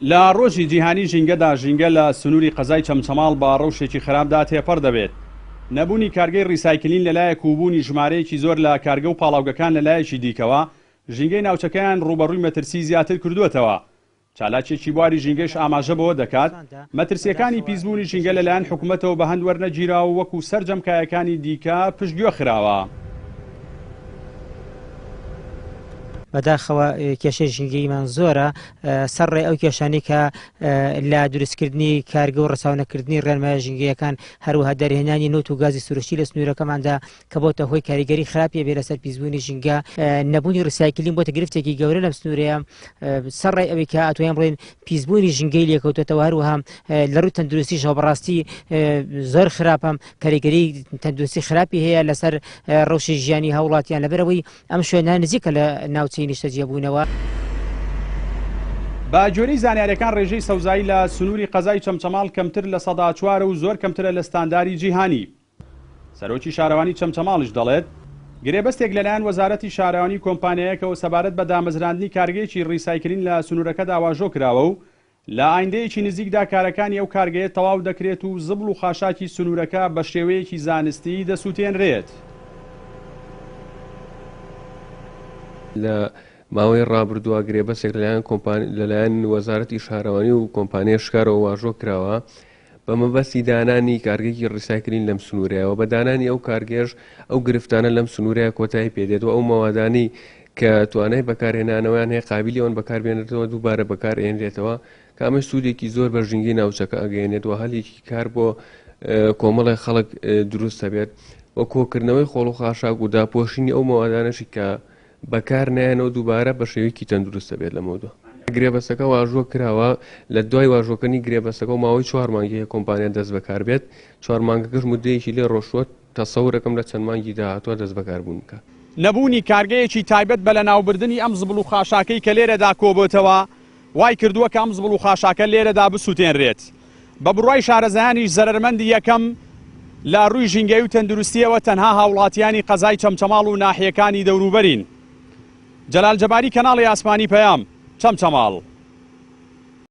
لە ڕۆژی جیهانی ژینگەدا ژینگە لە سنووری قەزای چەمچەماڵ بە ڕەوشێکی خراپدا تێپەڕ دەبێت. نەبوونی کارگەی ڕیسایکلین لەلایەک و بوونی ژمارەیەکی زۆر لە کارگە و پاڵاوگەکان لەلایەکی دیکەوە، ژینگەی ناوچەکەیان ڕووبەڕووی مەترسیی زیاتر کردووەتەوە. چالاکێکی بواری ژینگەیش ئاماژە بەوە دەکات، مەترسییەکانی پیسبوونی ژینگە لەلایەن حکومەتەوە بە هەند وەرنەگیراوە و وەکو سەرجەم کایەکانی دیکە پشتگوێ خراوە. بەداخەوە کێشەی ژینگەییمان زۆرە، سەرڕای ئەو کێشانەی کە لە دروستکردنی کارگە و ڕەچاونەکردنی ڕێنمایە ژینگەیەکان، هەروەها دەرهێنانی نەوت و گازی سروشتی لە سنوورەکەماندا کە بۆتە هۆی کاریگەری خراپی ئەبێ لەسەر پیسبوونی ژینگە، نەبوونی ڕیسایکلین بۆتە گرفتێکی گەورە لەم سنوورەیە، سەرڕای ئەوەی کە ئەتوانین بڵێین پیسبوونی ژینگەی لێکەوتۆتەوە، هەروەها لە ڕووی تەندروستیشەوە بەڕاستی زۆر خراپە، کاریگەری تەندروستی خراپی هەیە لەسەر ڕەوشی ژیانی هاوڵاتیان، لەبەرئەوەی ئەم شوێنە نزیکە لە ناوچەی نیشتەجێبوونەوە. بە گوێرەی زانیاریەکان رێژەی سەوزایی لە سنووری قەزای چەمچەماڵ کەمتر لە 4% ە و زۆر کەمترە لە ستانداری جیهانی. سەرۆکی شارەوانی چەمچەماڵیش دەڵێت، گرێبەستێک لەلایەن وەزارەتی شارەوانی و کۆمپانیایەکەوە سەبارەت بە دامەزراندنی کارگەیەکی ریسایکلین لە سنوورەکەدا واژۆ کراوە و لە ئایندەیەکی نزیکدا کارەکانی ئەو کارگەیە تەواو دەکرێت و زبڵ و خاشاکی سنوورەکە بە شێوەیەکی زانستی دەسووتێنرێت. لە ماوەی ڕابردووە گرێبەستێک لەلایەن کۆمپانی لەلایەن وەزارەتی شارەوانی و کۆمپانیای شکارەوە واژۆ کراوە بە مەبەستی دانانی کارگەیەکی ڕیسایکلین لەم سنوورەیە و بە دانانی ئەو کارگەیەش ئەو گرفتانە لەم سنوورەیە کۆتایی پێدێت و ئەو مەوادانەی کە توانای بەکارهێنانەوەیان هەیە قابلی ئەوەن بەکاربێنرێتەوە دووبارە بەکارئێنرێتەوە کە ئەمەش سوودێکی زۆر بە ژینگەی ناوچەکە ئەگەیەنێت و هەلێکی کار بۆ کۆمەڵێک خەڵک دروست دەبێت و کۆکردنەوەی خۆڵ و خاشاک و داپۆشینی ئەو مەوادانەشی کە بەکار نایەنەوە دووبارە بە شێوەیەکی تەندروست دەبێت لەمەودوا. گرێبەستەکە واژۆ کراوە، لە دوای واژۆکردنی گرێبەستەکە و ماوەی چوار مانگی هەیە کۆمپانیا دەست بەکار بێت، چوار مانگەکەش مودەیەکی لێ ڕۆشتووە، تەسەورەکەم لە چەند مانگی داهاتووە دەست بەکاربوون بکات. نەبوونی کارگەیەکی تایبەت بە لەناوبردنی ئەم زبڵ و خاشاکەی کە لێرەدا کۆبۆتەوە، وای کردووە کە ئەم زبڵ و خاشاکە لێرەدا بسوتێنرێت. بە بڕوای شارەزایانیش زەرەرمەندی یەکەم لە ڕووی ژینگەیی و تەندروستییەوە تەنها هاوڵاتیانی قەزای چەمچەماڵ و ناحیەکانی دەوروبەرین. جەلال جەباری کەناڵی ئاسمانی پەیام، چەمچەماڵ.